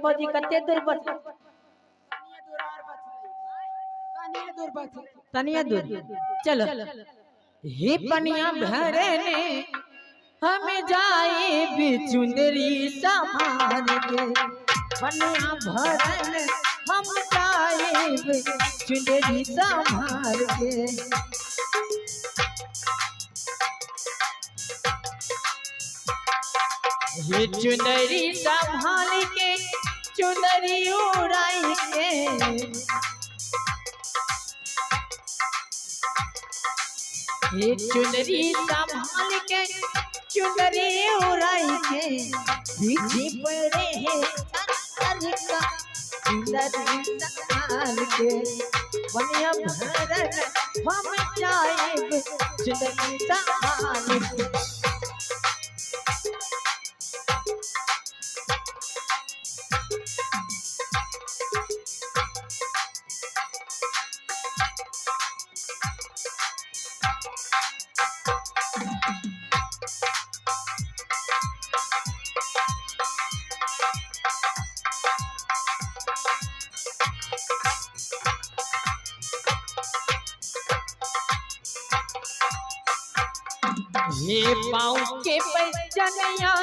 भौजी कते दूर बच तनिया दूर चलो हे पनिया भरे ने हम जाए बिचुंदरी संभाल के पनिया भरन हम जाए चुंदरी संभाल के हे चुनरी संभाल के चुनरी उड़ाई के हे चुनरी संभाल के चुनरी उड़ाई के पीछे पड़े हैं सर का चुनरी संभाल के बनिया भरन हम जाएब चुनरी संभाल के। ये पाँव के पैजनिया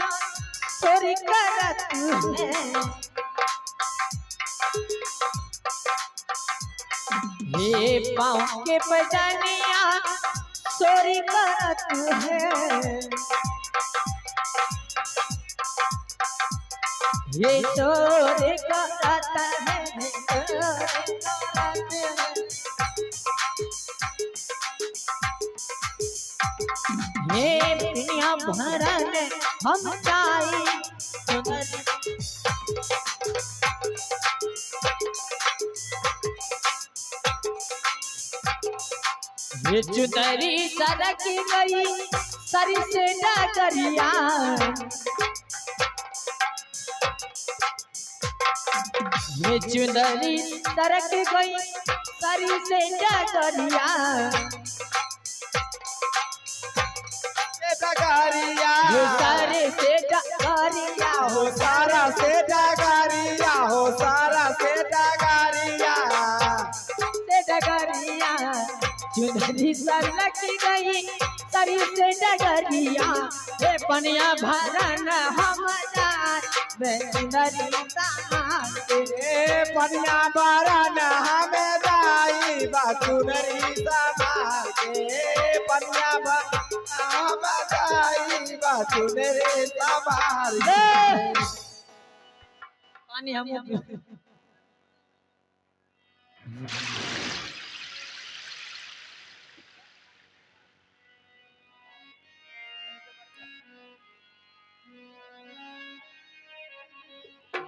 सुर करत है ये पाँव के पैजनिया सुर करत है ये चोर करत है चोर करत है। हे दुनिया भरन हम जाई चुनरी ये चुनरी सरक गई सर से डगरिया ये चुनरी सरक गई सर से डगरिया डगारिया ये सर से डगरिया हो सारा से डगारिया हो सारा से डगारिया से डगरिया चुनरी सरक गई सरी से डगरिया हे पनिया भरन हम जाए चुनरी संभाल के। ए पनिया बरन हमें जाई बासुनरी संभाल के पनिया बरन हमें जाई बासुनरी संभाल के। पानी हम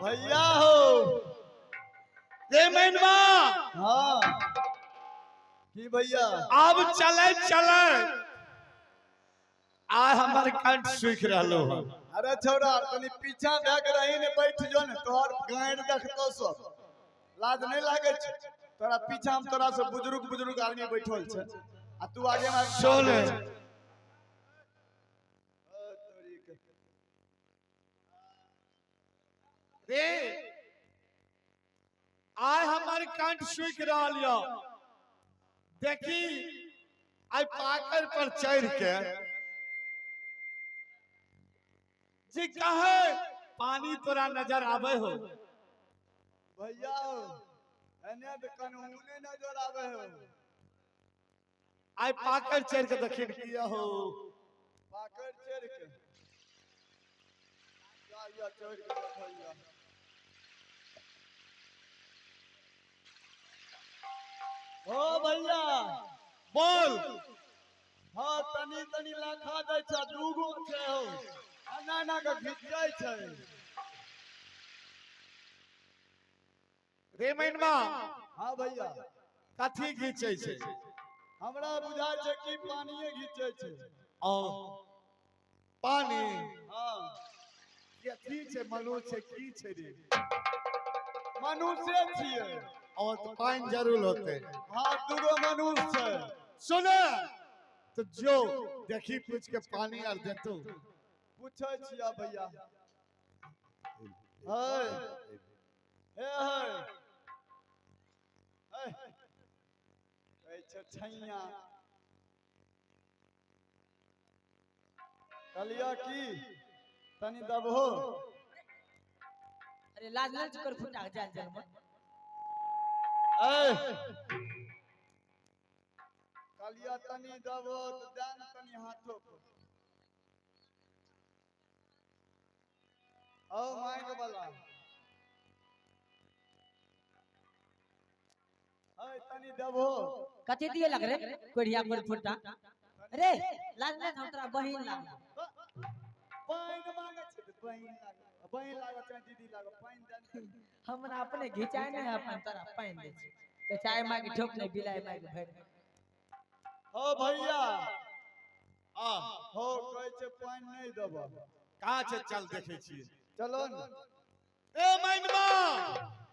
भैया हो रे मैनवा हाँ की भैया अब चले चले आ हमर कंठ सूख रहलो हन। अरे छौड़ा तनी पीछा भए के रही ने बैठ जो ने तोहर गांड देखतो सब लाज नहीं लागे छै तोरा पीछा हम तोरा से बुजुर्ग बुजुर्ग आदमी बैठल छै आ तू आगे में आबि सुन। ओ, तोरी के। रे आय हमर कंठ सूख रहल य देखी आइ पाकर पर चढ़ के जी कहे पानी तोरा नजर आवे हो भैया हो एने तऽ कनहुने नजर आवे हो आइ पाकर चढ़ के देखी किया हो पाकड़ चढ़ के जा या चढ़ के देखैया हो भैया बोल हाँ तनी तनी लाखा दै छै दूगो छै हो एना एना के घिचै छै रे मैनमा हाँ भैया कथी घीचै छै हमरा बुझाइ छै कि पानिये घिचै छै ओ पानी हाँ कथी छै मनुष्य छै की छै रे मनुष्य छियै और तो पानी जरूर होते हाँ दूगो मनुष्य छै सुन तो जो देखी पूछ के पानी आर देतो पूछै छियै भैया है छैया। कहलियो की तनी दबहो। अरे लाज लाज कर फुटा जाल जाल में। ए कहलियो तनी दबहो तो दान तनी हाथो पर। ओ माइक वाला ए तनी दबहो। कथी दिए लग रे कोढ़िया पर फुटा? रे लाज लाज हम तोरा बहिन लाग। पानि मांगे छै तऽ बहिन लागल, बहिन लागल चाहे दीदी लागल, पानि दे ने। हमरा अपने घिचाय नहि है, अपन तोरा पानि दै छै। तऽ चाय मांगि ठोक नहि, बिलाइ मांगि भरि। हो भैया आ हो कहै छै पानि नहि देबह। कहाँ छै, चल देखै छियै। चलो ने। ए मैनमा।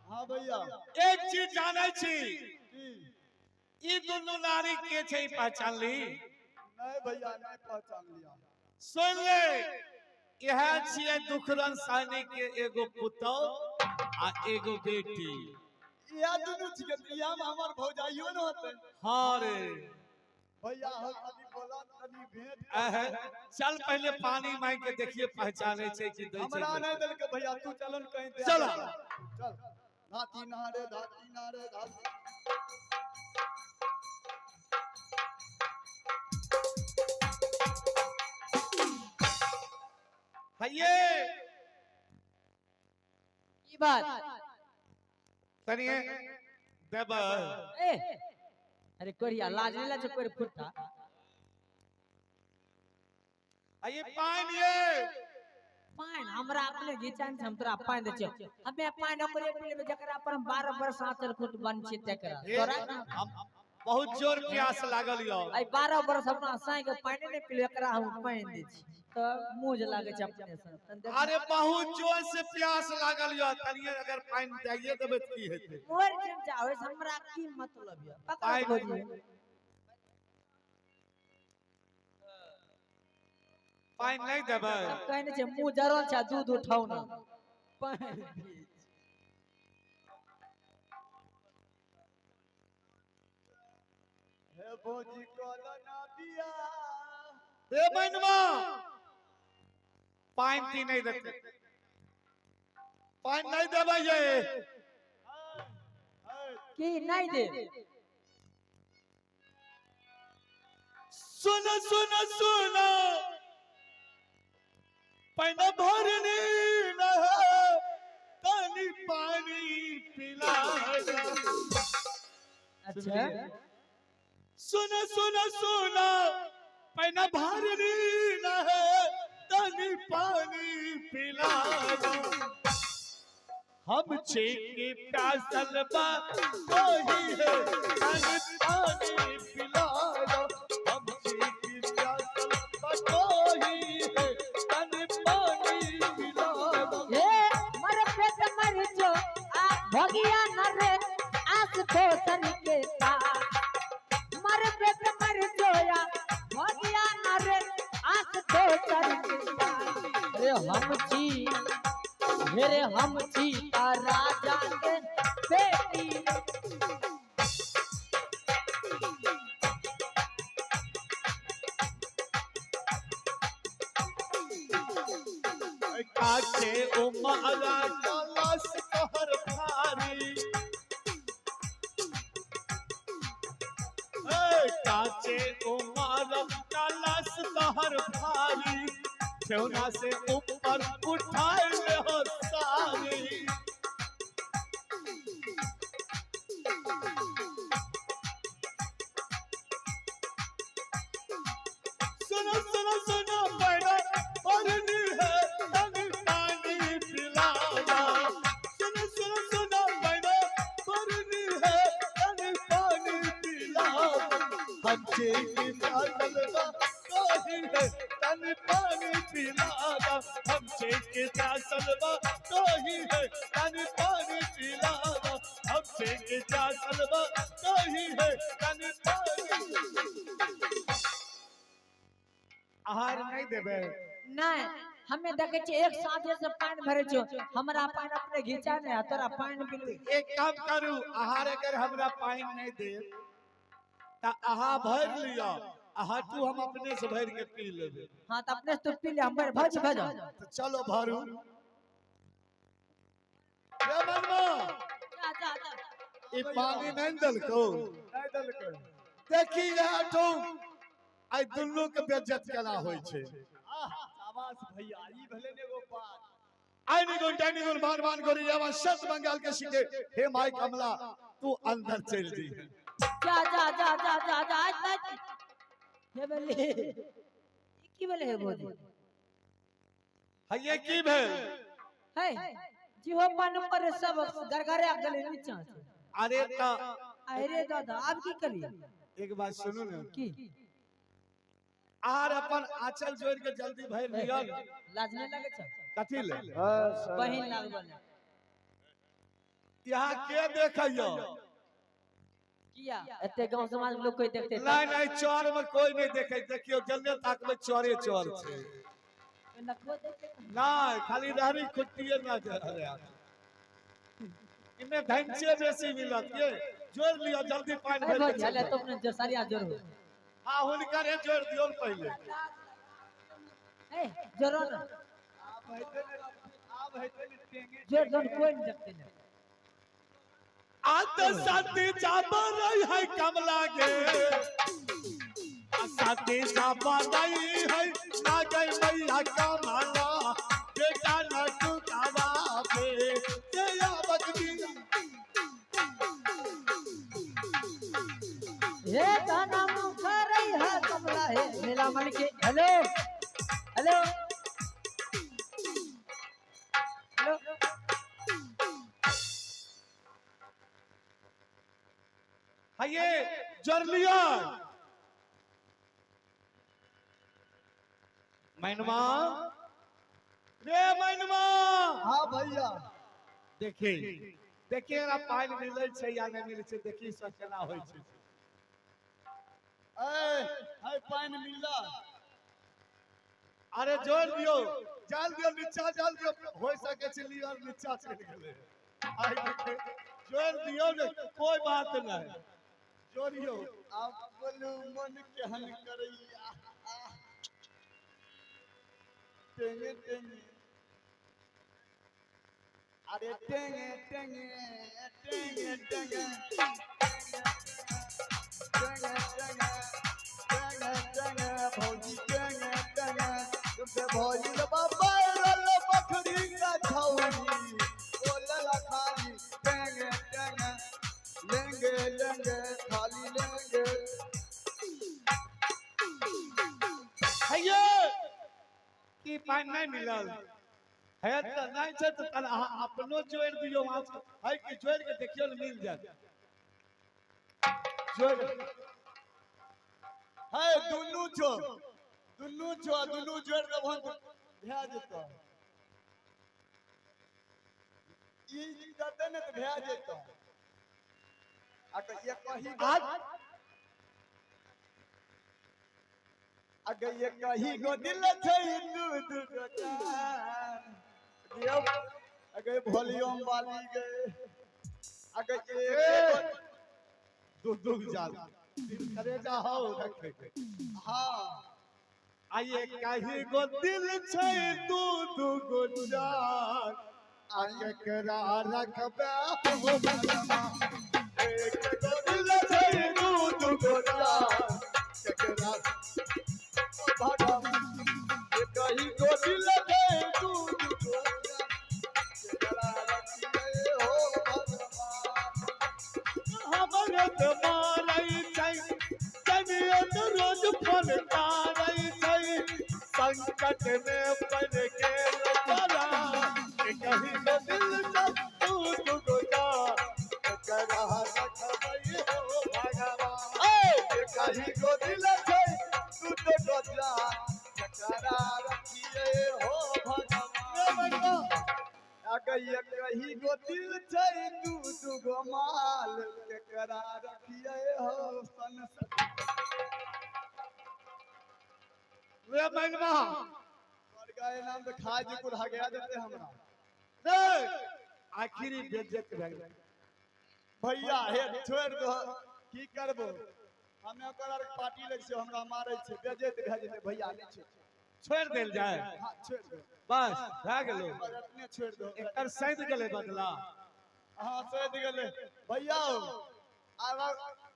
हाँ भैया। एक चीज जानै छी। की? ई दुनू नारी के छै पहचानली? नहीं भैया नहीं पहचान लिया। सुन ले, इएह छियै दुखरन साहनी के एगो पुतोह आ एगो बेटी। इएह दुनू छियै तऽ इएह में हमर भौजाइयो ने होतै। हाँ रे भैया हो तनी बोला तनी भेंट। अहे, चल पहले पानी मांग के देखिए पहचाने छै कि दै छै। हमरा नहीं देलकै भैया, तू चलन कहीं दे। चल। चल धाती नारे धाती नारे धाती। हइये की बात? तनिए देब। ए अरे कोरिया लाज नहीं लाज कोर फुटा। ये पानी ये पानि हमरा अपने घिचान छै, हम तोरा पानि दै छियौ। हमे पानि ओकरे पी लेबै जकरा पर हम 12 बरस आँचल खुट बन छी तकरा। तोरा हम बहुत जोर प्यास लागल यो। आई 12 बरस अपना साँइ के पानि नहि पीले, एकरा हम पानि दै छी तऽ मुँह जे लागै छै अपने से। तनि देख। अरे बहुत जोर से प्यास लागल यो, तनिए अगर पानि दैये देबै तऽ की हेतै? मोर चिंता होइ से हमरा की मतलब यऽ? पकड़ पानि- भौजी। पानि नहि देबै? सब कहै नहि छै मुँह जरल छै आ दूध उठाउ ना। पानि पियै छी। हे भौजी कहलो ना बिया। हे मैनमा पानि ती नहि देतै, पानि नहि देबै ये। की नहि दे? सुन सुन सुन पानि भरनी न तनी पानी पिला। अच्छा सुन सुन सुन पानि भरनी न तनी पानी पिला। हम छी प्यासल बा कोई है तनी पानी पिला। हम छी प्यासल बा कोई है तनी पानी पिला। ए मर पेट मर जो आ भगिया न रे आस दोसन के तार। मर पेट मर जो आ भगिया न रे आस दोसन के तार। अरे हम छी मेरे हम छी राजा के बेटी। काचे उमारा कलश तोहर भारी। ए काचे उमारा कलश तोहर भारी, ठेहुना से ऊपर उठाए ले हो सारी। सुनो सुनो सुनो बड़ा परनी है तनी पानी पिलाना। सुनो सुनो सुनो बड़ा परनी है तनी पानी पिलाना। हम की पागल बा कोई है तनी पानी पिलाना। हम की पागल बा कोई है तनी पानी पिलाना। हम की पागल बा कोई है तनी पानी। आहार नहीं देबै? नहीं हमें देखे छियै एक साँझे से पानि भरे छियो, हमरा पानि अपने घिचा नहीं आ तोरा पानि पिलबै। एक काम करू, आहार अगर हमरा पानि नहीं दे त अहाँ भरि लिअ आ हटू, हम अपने से भरि के पी लेबै। हाँ, तो अपने से तो पी ले, हम भर भज भज। तऽ चलो भरू रे मनमा, जा जा जा। ई पानी नहि ने देलकौ? नहि देलकै। देखी हटू, आइ दुनू के बेज्जत केना होइ छै। आह, शाबाश भैया, ई भेलै ने एगो बात। आइनी गुण डाइनी गुण मान मान गोरी यावा शत बंगाल के सिखे, हे माई कमला, तू अंदर चल जी। जा जा जा जा जा जा, आज आज हे बले, ई की भेलै हे भौजी? हइये की भेल? है जीहो पान ऊपर सब गरगरे गेलै नीचा से। अरे त अरे दादा, आब की करिए? एक बात सुनू ने। की? आर अपन आंचल जोड़ के जल्दी भरि लिअ ने। लाज नहि लगै छै? कथी ले? बहिन लागबल। यहाँ के देखैयो? किया, एते गांव समाज के लोग कोई देखते? नहीं नहीं, चोर में कोई नहीं देखे। देखियो, जल्दी ताकबै चोरे चोर छै। नखो देखते? नहीं, खाली रहरी खुट्टिए ना अरे इन्ने धनचे बेसी मिलत। ये जोड़ लियो जल्दी पानी अरे भरि के भौजी, हले चलि। तुम ने जो सारिया जोड़। हाँ, हुनकर जोड़ दियो ने पहिले। ए जोड़ो ना। आब हेतै ने, आब हेतै ने टेंगे। जोड़ जोड़, कोई नहीं देखते ना। आत साथी जाबर रही है कमला गे, आ साथी जाबर रही है ना गई मैया कमला, बेटा न टुकावा पे ये आवक दी। हे दाना मुख रही है कमला, हे मेला मालिक। Hello hello hello. हये जोड़ लियो मैनमा रे मैनमा। हाँ भैया। देखी देखी, एकरा पानि मिलै छै या नहि मिलै छै, देखी सब केना होइ छै। ए है, पानि मिलल? अरे जोड़ दियो, जाल दियो नीचा, जाल दियो। हो सके छै लियो नीचा चलि गेलै। आइ देखी, जोड़ दियो ने, कोई बात नहीं, जोड़ियो। आब बोलू, मन केहन करैया। आह। टेंगे टेंगे, अरे टेंगे टेंगे टेंगे टेंगे टेंगे टेंगे टेंगे टेंगे, भौजी टेंगे टेंगे। तुमसे भौजी बाबा रल बकरी का छौरी बोलला खाली टेंगे टेंगे, लेंगे लेंगे खाली लेंगे। हैये की पानि नहि मिलल है? तऽ नहि छै तऽ तहन अहाँ अपनो जोड़ि दियौ वहाँ से। है कि जोड़ि के देखियौ ने, मिल जायत जोड़ि। है, दुनू छो, दुनू छो, दुनू जोड़ देबहन तऽ भए जेतौ। ई देतै ने तऽ भए जेतौ। आ तऽ एक ही आज अगे एक ही गो दिल छै, दू दू गो कान। दियौ अगे वॉल्यूम वाली गे, अगे एक दू दू जाल दिल करेजा हौ रखे के। हाँ। आइए कही गो दिल छै दू दू गो जान, आ केकरा रखबै हो भगवान? एक गो दिल छै दू दू गो जान, केकरा भगवान? एक ही गो दिल छै दू दू गो जान, केकरा रखिए हो भगवान? हमर तऽ मारै छै तबियत, रोज फोन तारै छै, संकट में पड़ गेल बड़ा। कही गो दिल छै दू दू गो जान, केकरा रखबै हो भगवान? एक ही गो दिल छै दू दू गो जान, केकरा रखिए हो भगवान? अगे एक ही गो दिल छै दू दू गो माल, केकरा रखिए हो संसार? रे मैनमा। स्वर्ग नाम तऽ खाय जे कुल हगया देते हमरा। रे, आखिरी बेइज्जत भए गेलै। भैया, हे छोड़ि दो, की करबो? हमे ओकर आर पार्टी लै छियै, हमरा मारै छै, बेजैत भए जेतै भैया, नहि छोड़। छोड़ि देल जाय? हाँ, छोड़ि दो। बस भए गेलो। बस एतने छोड़ि दो। एकर सैद गेलै बदला। हाँ, सैद गेलै भैया। आब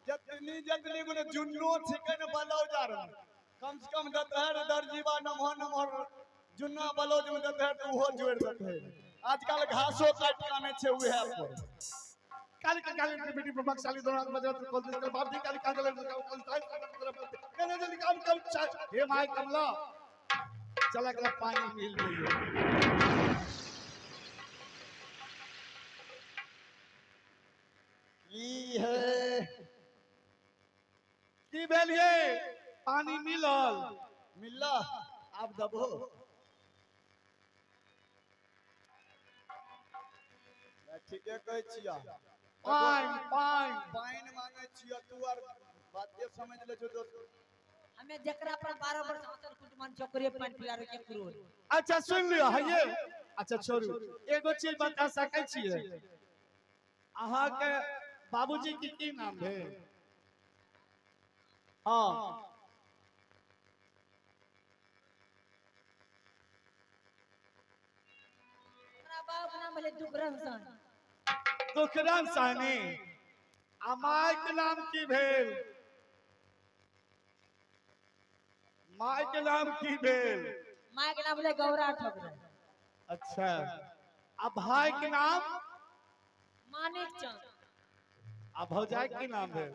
जतनी जतनी गुने जुन्नो छिकै ने ब्लाउज आर, कम से कम देते है दर्जीबा नमहर नमहर जुन्ना ब्लाउज में देते है तऽ ओहो जोड़ि देते है। आजकल घासो काटि के आनै छै उएह पर। काली काली काली बेटी प्रभावशाली दोनों हाथ बजरत कोल दिस बाप दी काली काली कोल कहने जल्दी काम कम हे my कमला चला अगला पानी मिल गई। की है? की भेल ये? पानी मिलल? मिलला, आब दबो। ठीके कहै छियै। पानि पानि। पानि मांगे छियै, तू आर बाते समझ ले छौ दोस्त। हमें जकरा पर 12 वर्ष आंचल कुटमान चौकरे पानि पिला के क्रोध। अच्छा सुन लियो हइये। अच्छा छोड़ू, एगो चीज बता सकै छियै अहाँके बाबूजी के की नाम भेल? हाँ। हमरा बाप नाम भेलै दुखरन सन। दुखरन सहनी। आ माय के नाम की भेल? माय के नाम की भेल? माय के नाम भेलै गौरा ठकुर। अच्छा, आ भाई के नाम? मानिक चंद। आ भौजाई के नाम भेल?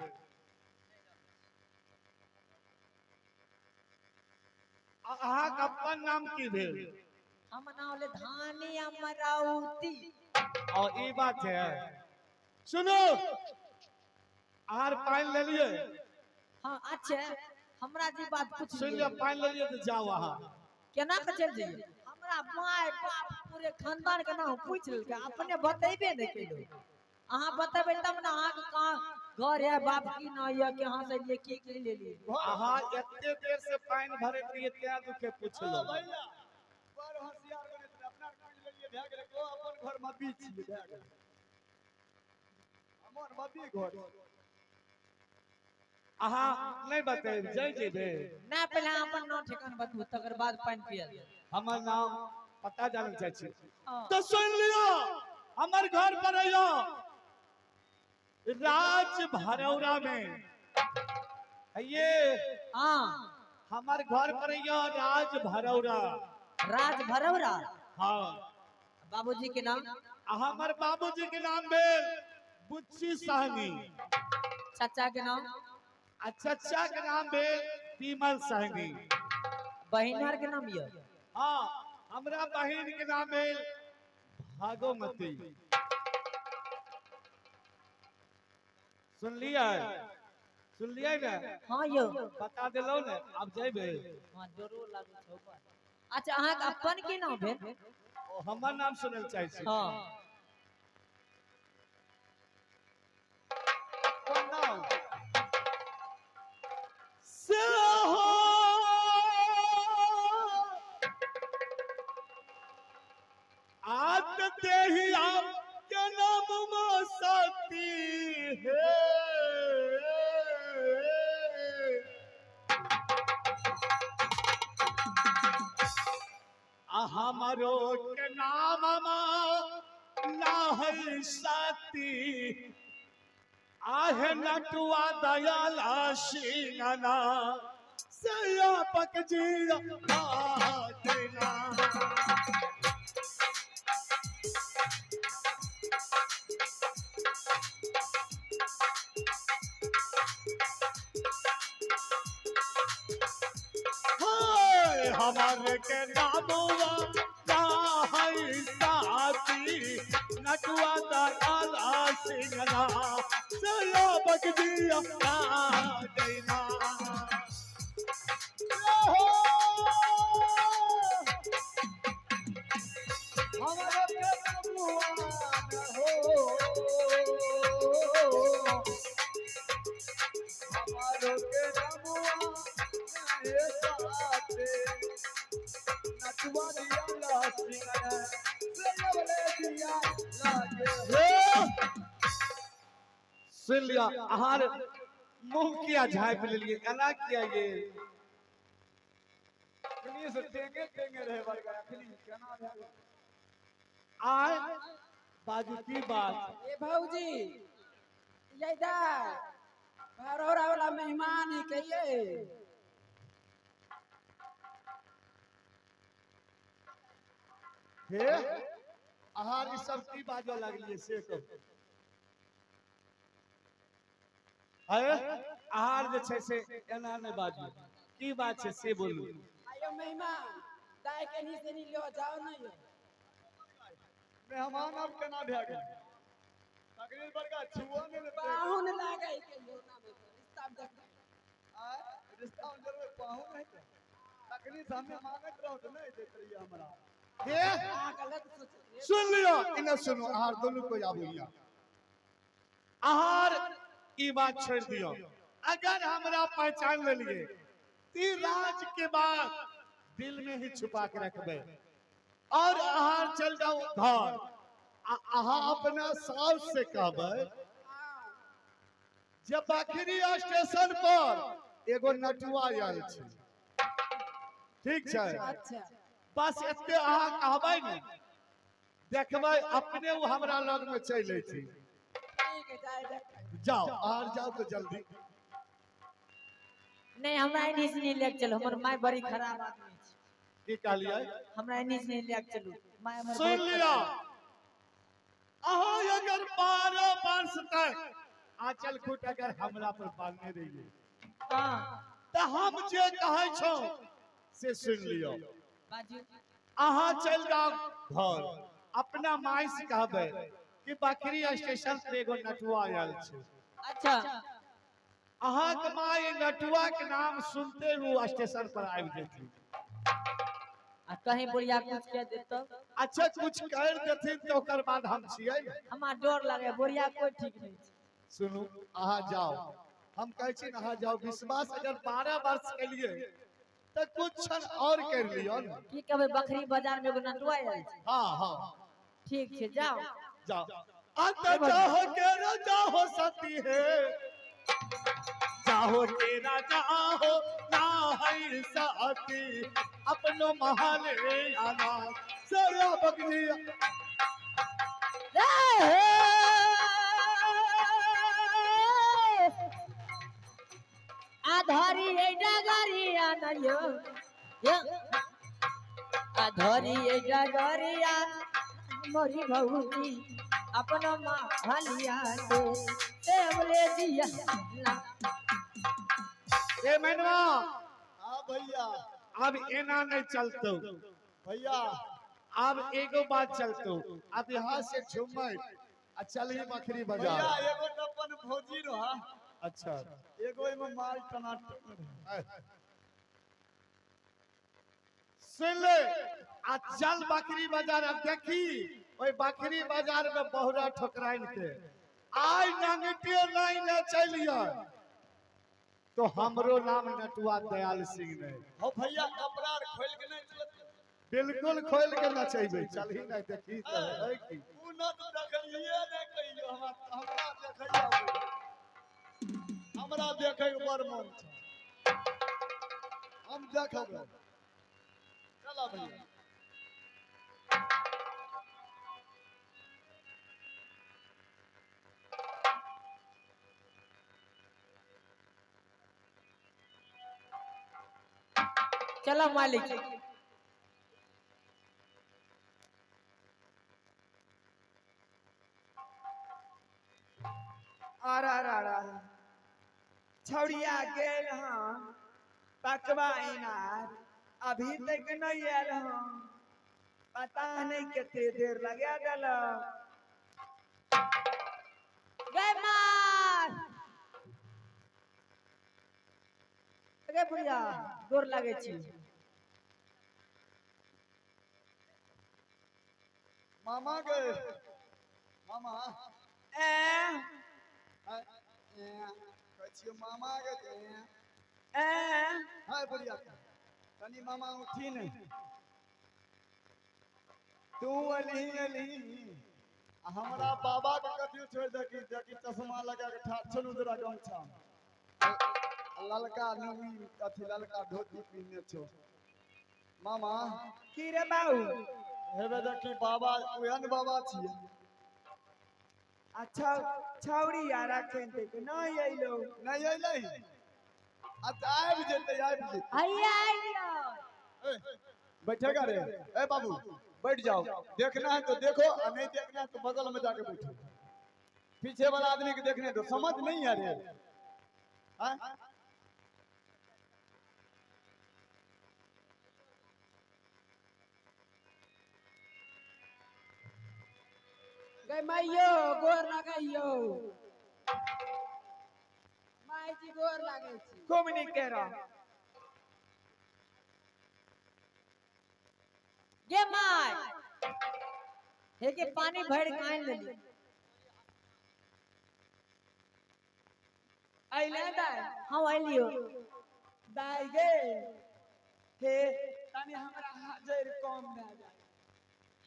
आ अहाँके अपन नाम की भेल? हम नाम भेलै धानी अमरावती। और ई बात है, सुनो, आर पानि लेलिए? हाँ, अच्छा हमरा जी बात पूछ। सुन लियो, पानि लेलिए तऽ जाओ अहाँ। केना के चलि जइयै? हमरा my बाप पूरे खानदान के नाम पूछि लेलकै, अपने बतेबे नहि केलौ। अहाँ बतेबै तब ने, अहाँके कहाँ घर है, बाप की नाम यऽ, कहाँ से एलियै, की की लेलियै। अहाँ एते देर से पानि भरैत रहियै तें दुखे पुछलहुँ। भैया बड़ होशियार बनैत रहे, अपना पूछि लेलियै भए गेलै। को अपन घर मब्बी छियै, भए गेलै, हमर मब्बी घर। अहाँ नहि बतेब, जय जेबै। नहि, पहिले अहाँ अपन नाम ठिकाना बतबू, तकर बाद पानि पियल जायत। हमर नाम पता जानल चाहै छी? हाँ। तो सुन लियो, हमर घर पर अइयो राज भरौरा में ये। हाँ। हमर घर पर अइयो राज भरौरा। राज भरौरा? हाँ। बाबूजी के नाम? आ हमर बाबूजी के नाम भेल बुच्ची सहनी। चाचा के नाम? आ चचा के नाम भेल विमल सहनी। बहिन आर के नाम यऽ? हाँ, हमरा बहिन के नाम भेल भागोमती। सुनलियै? सुनलियै ने? हाँ यौ। बता देलहुँ ने, आब जेबै। हाँ, डरो लागै छौ बड़। अच्छा, अहाँके अपन की नाम भेल? ओ, हमर नाम सुनल चाहै छी? हाँ। कोन नाम? से हो आत देहिया के नाम सती है। आ हमारो के नाम ना है सती, आहे नटुआ दयाला सिंहना सया पक जिया देना। हाय, हमारे के नामुआ ना है साथी, नटुआ दयाला सिंहना सया पक जिया देना। हमारो के बबुआ न हो, हमारो के बबुआ ये साथे, नटुआ दिया लासिंगन से लवले दिया लागे। सुन लिया, अहाँ मुंह किया झाँपि लेलियै, एना किया गेल? अखनी से टेंगे टेंगे रहे बड़का, अखनी केना भए गेल? आय बाजू की बात? ए भौजी, ये दाय भरौरा वाला मेहमान है कहिए। हे अहाँ ई सब की बाजऽ लगलियै से कहू। अरे आहार जे छै से एना नहि बाजू, की बात छै से बोलू। आयो मेहमान, दाय के नी से नी लो जाओ नहीं हो। मेहमान अब केना भए गेल? तकरीर बड़का छुओ नहि देतै। पाहुन लागे कहियो ना रिश्ता देख। आय रिश्ता में जरूर पाहुन है त। तकरीर से हमे मांगैत रहू तऽ नहि दैत रहियै हमरा। हे अहाँ गलत सोचलियै। सुन लियो, इने सुनू, अहाँ दुनू कोई आबू हिया। आहार ई बात छोड़ दियो, अगर हमरा पहचान लेलिए ती राज के बात दिल में ही छुपा के रखबे और आहार चल जाओ घर। अहाँ अपना सास से कहबै जे बखरी स्टेशन पर एगो नटुआ आयल छै, ठीक छै? अच्छा बस एते अहाँ कहबै ने, देखबै अपने ओ हमरा लग में चलि अयथिन। ठीक है, जाए देखबै। जाओ आर जाओ तो जल्दी। नहीं, हमरा एनी से नहीं लेके चलो, हमर माय बड़ी खराब आदमी छै। की कहलियै? हमरा एनी से नहीं लेके चलू, माय हमर सुन बहुत लियो, खराब। अहाँ अगर 12 वर्ष तक आंचल खुट अगर हमरा पर बांधने रहिए हाँ तो हम जे कहै छौ से सुन लियो। बाजू। अहाँ चल जाओ घर, अपना माय से कहबै कि बकरी स्टेशन पर एगो नटुआ आयल छै। अच्छा। अहाँके माय नटुआ के नाम सुनते ही स्टेशन पर आबि जेथिन। आ कहीं बुढ़िया कुछ कह देत तब? अच्छा कुछ कर देथिन तो ओकर बाद हम छियै। हमरा डर लगे, बुढ़िया कोई ठीक नहीं छै। सुनू अहाँ जाओ, हम कहै छी अहाँ जाओ, विश्वास अगर 12 वर्ष के लिए तो कुछ क्षण और कर लियो ने। की कहबै, बकरी बाजार में एगो नटुआ आयल छै। हाँ हाँ ठीक छै, जाओ जाओ। अंत जाहो के राजा हो सती है, जाहो के राजा हो ना है सती, अपनो महल आना सरा बकरी। आधारी ए डगरिया नयो, आधारी ए डगरिया मोरी भौजी अपना महलिया के देवले दिया ना। ए मैनवा। हाँ भैया। अब एना नहीं चलतो भैया। अब एगो बात चलतो, अब यहाँ से झूमर आ चल ही बकरी बाजार। भैया एगो अपन भौजी रहा। अच्छा। एगो एमे माल टनाटन रहे। सुन ले, आ चल बकरी बाजार। अब देखी ओई बकरी बाजार में बहुरा ठोकराइन के आई नंगटियो नहीं ले चलिए तो हमरो नाम नटुआ दयाल सिंह ने। हो भैया कपड़ा आर खोल के नहीं चलत? बिल्कुल खोल के नचेबे, चल ही नहीं देखी तो है की। उ न तो देखलिए नहीं कहियो, हमरा हमरा देखै आबै। हमरा देखै के बड़ मन छै, हम देखबै। चला भैया। चलो मालिक। अरे अरे अरे छौड़िया गेल हँ पकवा इनार, अभी तक नहीं आयल हँ, पता नहीं कते देर लगा देलक। गए मार गे बुढ़िया, गोर लागे छी। मामा गए मामा। ए कहै छियै मामा गे। ए हाय बुढ़िया, तनी मामा उठी ने, तू अली अली आ हमरा बाबा के कथियो छोड़ देखी, देखी चश्मा लगा के ठाढ़ छलू तोरा गमछा। ललका नुंगी अथी ललका धोती पिन्हने छौ मामा। की रे बाबू? हेबे देखी बाबा, ओहन बाबा छियै। अच्छा, छौरी यार अखन तक नहि अइलो। नहि अयलै? अच्छा, आबि जेतै, आबि जेतै। हैया आबि गेल। ए, बैठेगा रे? ए बाबू, बैठ जाओ। देखना है तो देखो और नहीं देखना है तो बगल में जाके बैठो। पीछे वाला आदमी के देखने दो। समझ नहीं आ रही हाँ? गै माइयो, गोर लागैयो माय जी, गोर लागै छी। खूब नीके रह। गे my, हे के पानी भरि के आनि लेली। अइले दाइ? हाँ, अइलियो। दाइ गे, हे तनी हमरा हाजर कम भए जाय।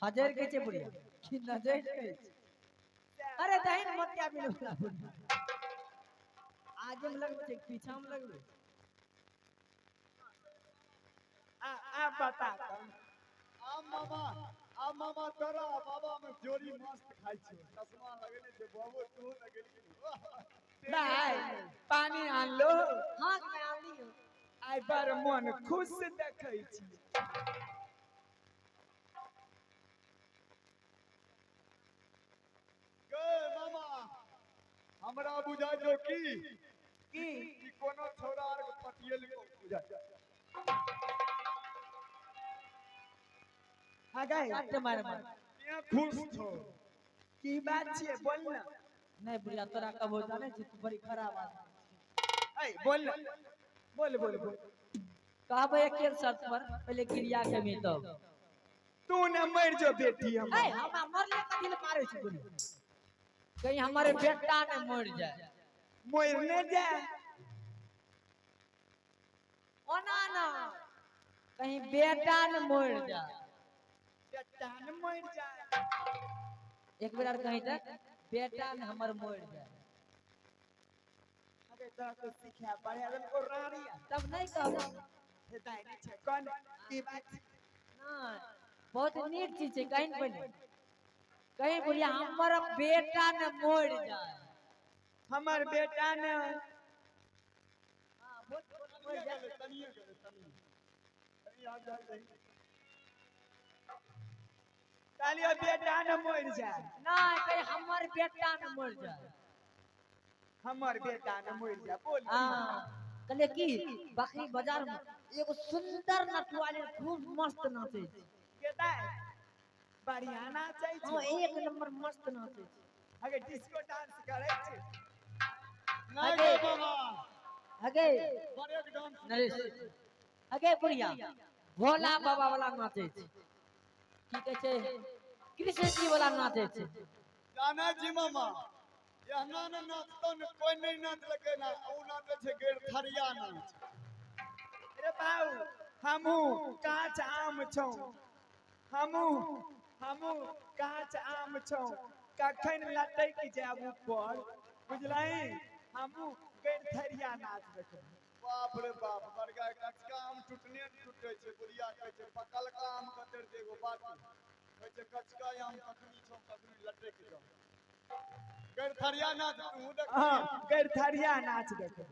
हजर के छै बुढ़िया कि नजर के छै? अरे दहिन मतिया मिल वाला बुढ़िया, आगे में लगबै छै कि पीछा में लगबै छै? आ आ बता तऽ। आ मामा, आ मामा, तोरा बाबा में जोड़ी मस्त खाइ छै। चश्मा लगेने छै बाबू, तू लगेलखिन। दाइ, पानी आनलो? हाँ, मैं आनलियो। आइ बड़ मन खुश देखै छी। गे मामा, हमरा बुझाइ छौ की की? कि कोनो छौड़ा आर के पटिएलको बुझाइ। हाँ गै। चट मार मार। तें खुश छौ। की बात छियै, बोल न। नहीं बुढ़िया, तोरा कबो जाने छी, तू बड़ी खराब आदमी छी। ऐ बोल न, बोल बोल बोल। कहबै एके शर्त पर, पहिले क्रिया के भी तब। तू ने मरि जो बेटी ए हमर। हमरा मरले कथी ले मारै छी बुढ़िया? कहीं हमारे बेटा ने मर जाए। मरि ने जाय। ओना ना, कहीं बेटा ने मर जाए। बेटा ने मरि जाय। एक बेर आर कहीं तक, बेटा ने हमर मर जाए। अगे तोरा तो सिखा पढ़ा देलको राड़िया। तब नहीं कहबै। हे दाइ, नहि छै कोन की बात छै? नहीं, बहुत नीक चीज छै। कहीं पहिले कहीं बुढ़िया, हमर बेटा ने मर जाए। हमर बेटा ने हाँ, बहुत मर तनिए जाए। गेलै, तनिए गेलै, तनिए तनी आब जाइ दही। कहलियो बेटा ने मरि जाय। नहीं, कहीं हमर बेटा ने मर जाए। हमर बेटा ने मरि जाय, बोल। हाँ, कहलिए की बकरी बाजार में एगो सुंदर नटुआली खूब मस्त नाचे छै। के दाइ, बढ़िया नाचै हाँ। छै? एक नंबर मस्त नाचे छै। अगे डिस्को डांस करै छै? नहीं गे मामा। अगे ब्रेक डांस। नरेश, अगे बुढ़िया, भोला बाबा वाला नाचे छै, की कहै छै, कृष्ण जी वाला नाचे छै। जानै छी मामा, एहना ने नाचतो ने कोई नहीं नाचलकै ना। ऊ नाचै छै गैरथरिया नाच। रे बाऊ, हमहू काँच आम छौ, हमहू हमहू काँच आम छौ, कखन लटकि जायब ऊपर, बुझलही? हमहू गैरथरिया नाच देखबै। बाप रे बाप, बड़का कचका आम टूटने ने टूटे छै। बुढ़िया कहै छै पकलका आम कतेर दे एगो बात, कहै छै कचका आम कखनी छौ कखनी लटकि जाओ। गैरथरिया नाच तू देख। हाँ, गैरथरिया नाच देखबै।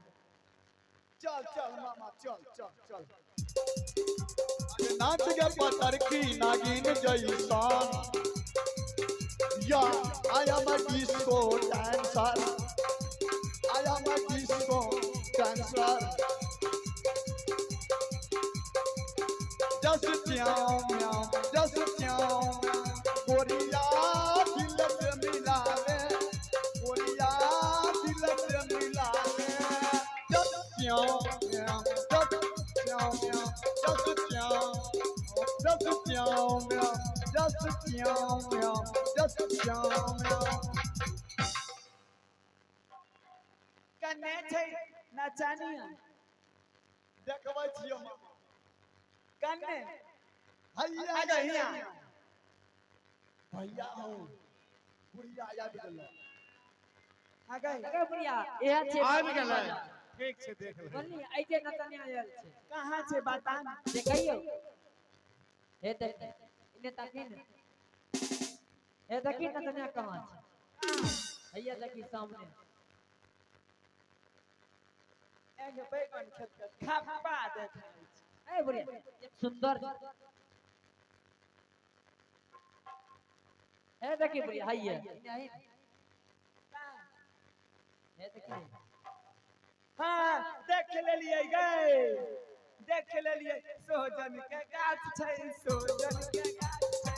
चल चल मामा, चल चल चल। अरे नाच गे पतरकी नागिन जैसन। या I am a disco dancer, I am a disco dancer. Just म्याऊं म्याऊं, just म्याऊं। गोरिया दिल से मिलावे, गोरिया दिल से मिलावे। जस्ट म्याऊं म्याऊं, जस्ट म्याऊं म्याऊं, जस्ट म्याऊं, जस्ट म्याऊं म्याऊं, जस्ट म्याऊं म्याऊं, जस्ट म्याऊं म्याऊं। कन्ने छै नचनिया? देखबै छियै मामा। कन्ने? हैया। आगे हिया। भैया हो, बुढ़िया आबि गेलै। आगे। अगे बुढ़िया, इएह छै। आबि गेलै। ठीक छै, देख ले। बोलनी ऐजे नचनिया आयल छै। कहाँ छै बता ने। देखियौ, हे देख, इने ताकी ने, हे देखी नचनिया कहाँ छै। हैया देखी सामने। एगो बैगन खेत के खप्पा देखै छै। ए बुढ़िया एक सुंदर, हे देखी बुढ़िया, हैया इने आही। हे देखी। हाँ, देख लेलियै गै, देख लेलियै। सोहजन के गाछ छै, सोहजन के गाछ छै।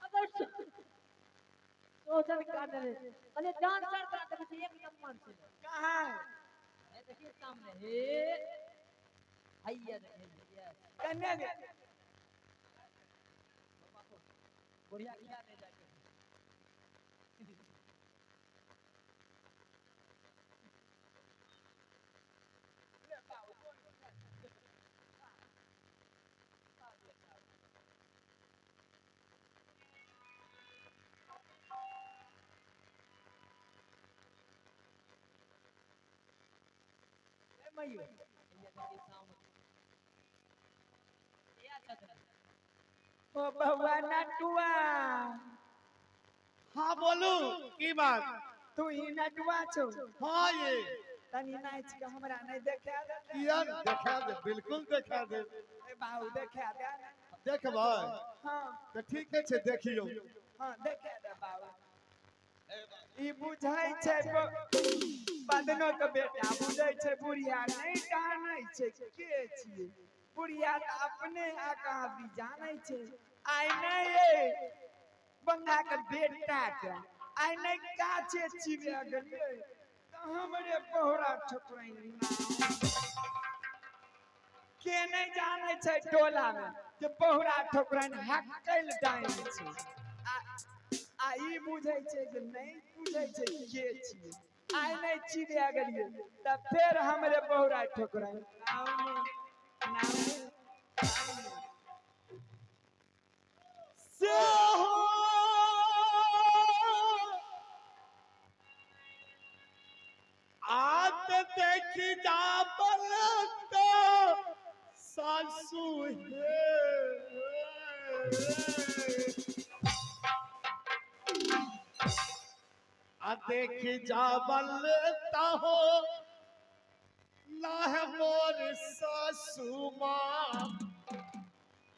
अगर सोचन काट रे, अरे डांसर तोरा देखै छै, एक नंबर छै। कहाँ? हे देखी सामने, हे हैया देखी, हैया। कन्ने गे? बुढ़िया खिया दे जाके। ए मैयो। हैया देखी सामने। ए अच्छा छै। ओ बउआ नटुआ। हाँ, बोलू, की बात? तू ही नटुआ छौ? हाँ ये। तनी नाचि के हमरा नहि देखा दे। किया ने देखा दे, बिल्कुल देखा दे। ए बाबू, देखा दे ने। देखबै? हाँ। तऽ ठीके छै, देखियौ। हाँ, देखा दे बाबू। ई बुझै छै बदनो के बेटा बुझै छै, बुढ़िया नहि जानै छै के छियै। बुढ़िया तऽ अपने आगाँ भी जानै छै। आइ नहि ये बंगा के बेटा के आइ नहि काचे चिबा गेलियै तऽ हमरे पहुरा ठकुराइन। के नहि जानै छै टोला मे जे पहुरा ठकुराइन हकल डाइन छै। आ आ ई बुझै छै जे नहि बुझै छै के छियै। आइ नहि चिड़िया गेलियै तऽ फेर हमरे बहुरा ठोकराइ। नाव ने, नाव ने, नाव ने। से हो आत देखी जा बलत सासू हे, आ देखी जा बलता हो लाह मोर सासू माँ,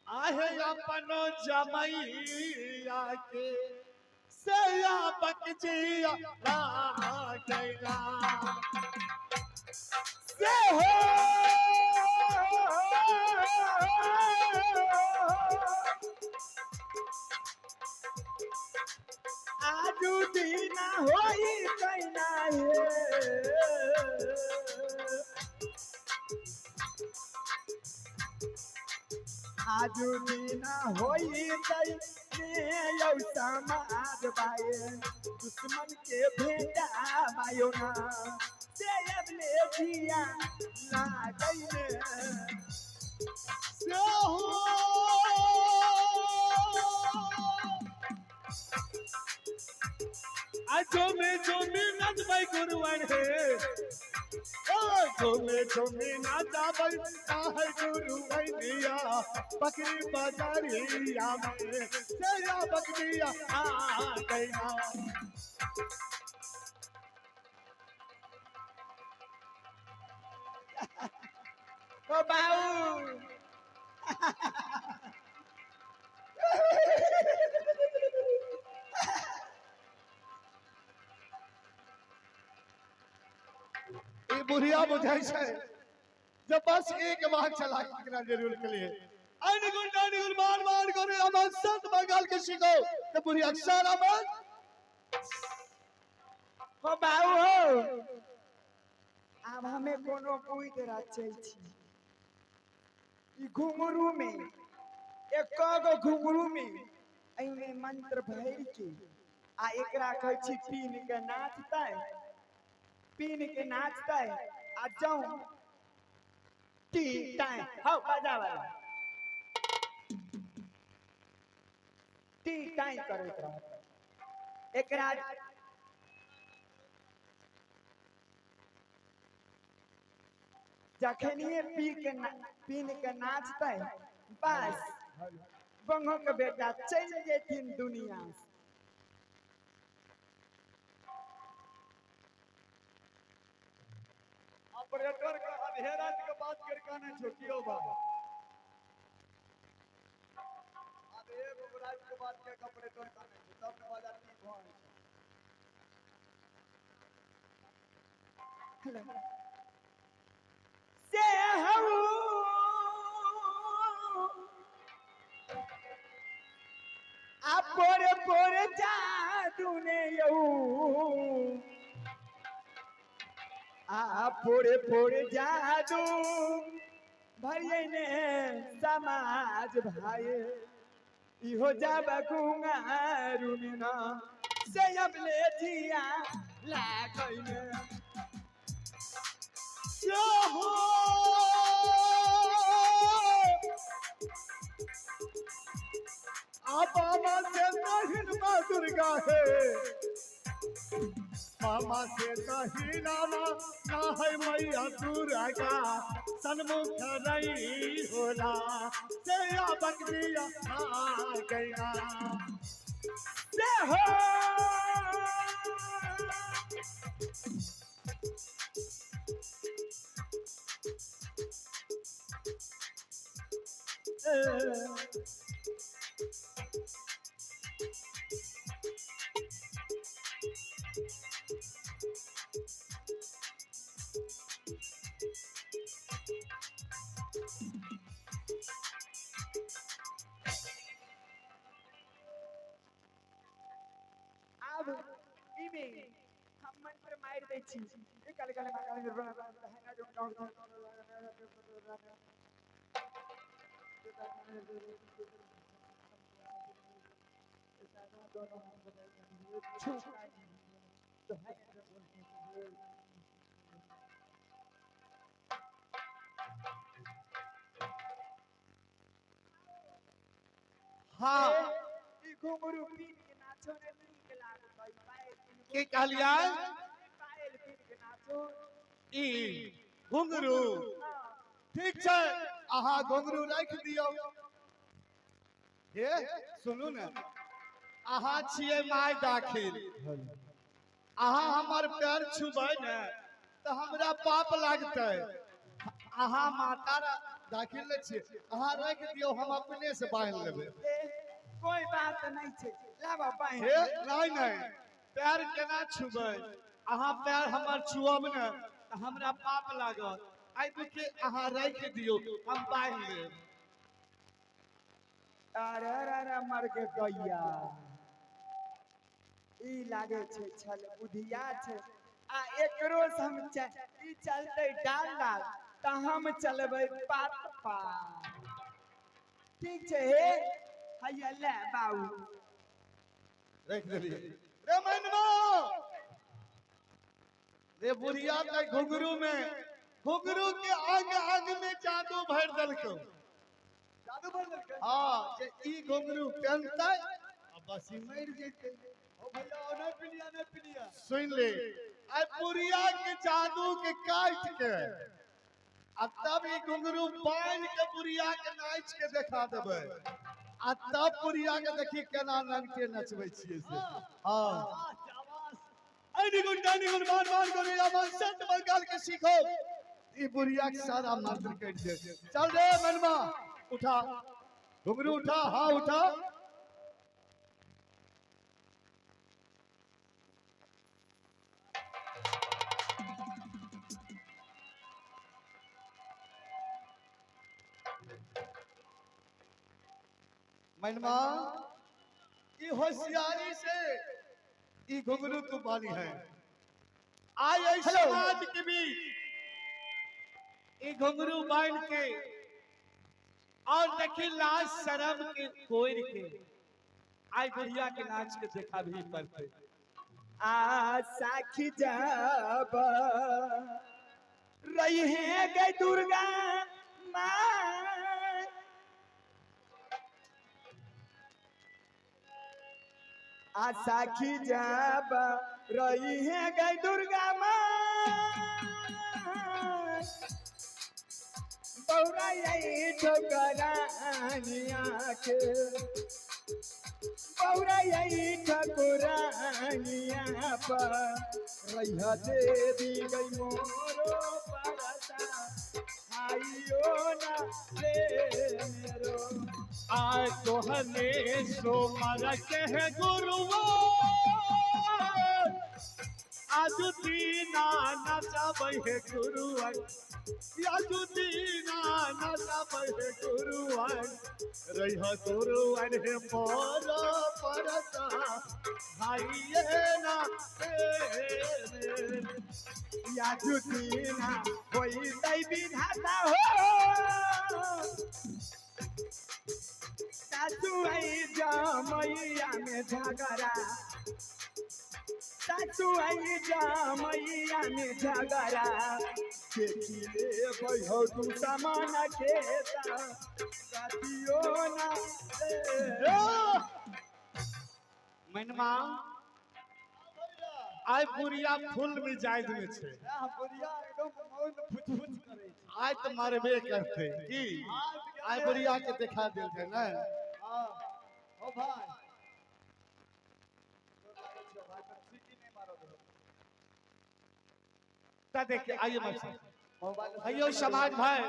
आहे अपनो जमैया के से बकजिया गैला से हो आजू दीना होई कैना हे। आजू दीना होई तैने यौ समाज बाए, दुश्मन के भेटा बायो ना से अबले जिया लागैने। से हो आ झूमी झूमी नचबै गुरुवर हे, ओ झूमी झूमी नाचबै आहे गुरुवैया, बकरी बाजारिया में से बकरिया आ गैया। ओ बाऊ। ई बुढ़िया बुझाइ छै जब बस एक बार चला एकरा जरूर के लिए अनगुण अनगुण मार मार करे अमन सत बंगाल के सिखो तो बुढ़िया सारा मन। ओ बाऊ हो, आब हमे कोनो बुद्धि रचै छी। ई घुंघरू में, एक गो घुंघरू में एहिमे मंत्र भरि के आ एकरा कहै छी पीन के नाचतै, पीन के नाचतै आ जाउ टी टाइ हौ बजा वाला टी टाइ करैत रहतै। एकरा जखनिए पी के पीन के नाचतै बस बंगो के बेटा चलि जेथिन दुनिया से। ऑपरेटर के अंधेरा के बात कर कहने छो कियो बा अब एगो रात के बात के ऑपरेटर कहने छो तब ने बाजार ठीक भऽ छै। से हऊ आ पोरे पोरे जादू ने यऊ आ पोरे पोरे जादू भरिए ने समाज भाई इहो जाब कुंगारू में ना से अब ले जिया लागैने। हो आप मामा से नहीं माँ दुर्गा है, मामा से नहीं नामा ना है मैया दुर्गा, सन्मुख रही होला से बकरिया आ गया। से हो आब इमे हम मंत्र मारि दै छी। ए काले काले काले। हाँ ई घुंघरू पीन के नाचो ने नीक लागतै। पायल पीन की कहलियै? पायल पीन के नाचो। ई घुंघरू ठीक छै, अहाँ घुंघरू राखि दियौ। हे सुनू ने, अहाँ छियै माय दाखिल, अहाँ हमर पैर छुबै ने तऽ हमरा पाप लागतै। अहाँ माता दाखिल नहि छियै, अहाँ राखि दियौ, हम अपने से बान्हि लेबै। ए कोई बात नहीं छै, लाबा पाइन। हे नहीं नहीं, पैर केना छुबै? अहाँ पैर हमर छुअब ने तऽ हमरा पाप लागत। आइ देखिए अहाँ राखि दियौ, हम बान्हि लेब। अरे अरे अरे मर के गैया, ई लागे छै छल बुधिया छै आ एकरो से हम ई चलते डाल डाल तऽ हम चलबै पात पात। ठीक छै, हे हैया ले बाबू। राखि देलियै रे मैनमा रे बुढ़िया के घुंघरू में, घुंघरू के अंग अंग में जादू भरि देलकौ। जादू भर देलकै? हाँ, जे ई घुंघरू पहनतै आ बस ई मरि जेतै। ओ भैया, ओ नहीं पिलिया, नहीं पिलिया। सुन ले, आइ बुढ़िया के जादू के काटि के आ तब ई घुंघरू बान्हि के बुढ़िया के नाचि के देखा देबै आ तब बुढ़िया के देखी केना नंगटे नचबै छियै से। हाँ ऐनी गुण डैनी गुण मान मान गुण या मान संत बंगाल के सीखो, ई बुढ़िया के सारा मंत्र कटि दे। चल रे मनमा, उठा घुंघरू, उठा, हाँ उठा। मनमा, ई होशियारी से ई घुंघरू तू बानी है। आय एहि समाज के बीच ई घुंघरू बांध के और देखी लाज शर्म के कोर के आई बुढ़िया के नाच के देखा भी पड़ते। आ साखी जब रही है गई दुर्गा माँ, आ साखी जब रही है गई दुर्गा माँ, बौराई ठोकरानिया के बौराई ठकुरानिया पर रहिया देवी गई मोरो परसा आइयो ना रे मेरो। आय तोहने सो मारा कह गुरुआ आज दीना नचाबै हे गुरुआ, आज दीना नचाबै हे गुरुआ, रह गुरुआ हे मोर परसा भाइये ना रे। या जुतीना होई तै विधाता हो सासु आई जमैया में झगड़ा, सासु आई जमैया में झगड़ा, देखिले बैहो तू समान खेता साथियो ना रे। मनमा आइ बुढ़िया फुल मिजाज में छै। बुढ़िया एकदम मौन फुच-फुच करै छै। आइ तऽ मारबे करते की, आइ बुढ़िया के देखा देल जाय ने। हाँ, ओ भाई। भाई, तो सीटी नहीं मारो। ता देखिए आइए मास्टर। मोबाइल आइयो समाज भाई,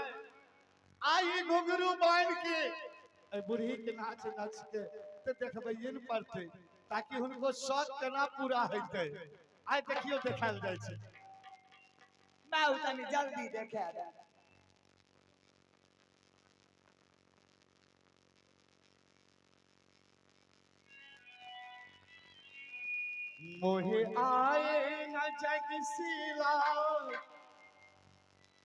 आई घुंघरू बांध के ए बुढ़ी के नाच नाच के तो देखबैये ने पड़ते ताकि हुनको शौक केना पूरा हेतै। आइ देखियो देखायल जाइ छै। बाबू तनी जल्दी देखा दे। मोहे आए न जगसीला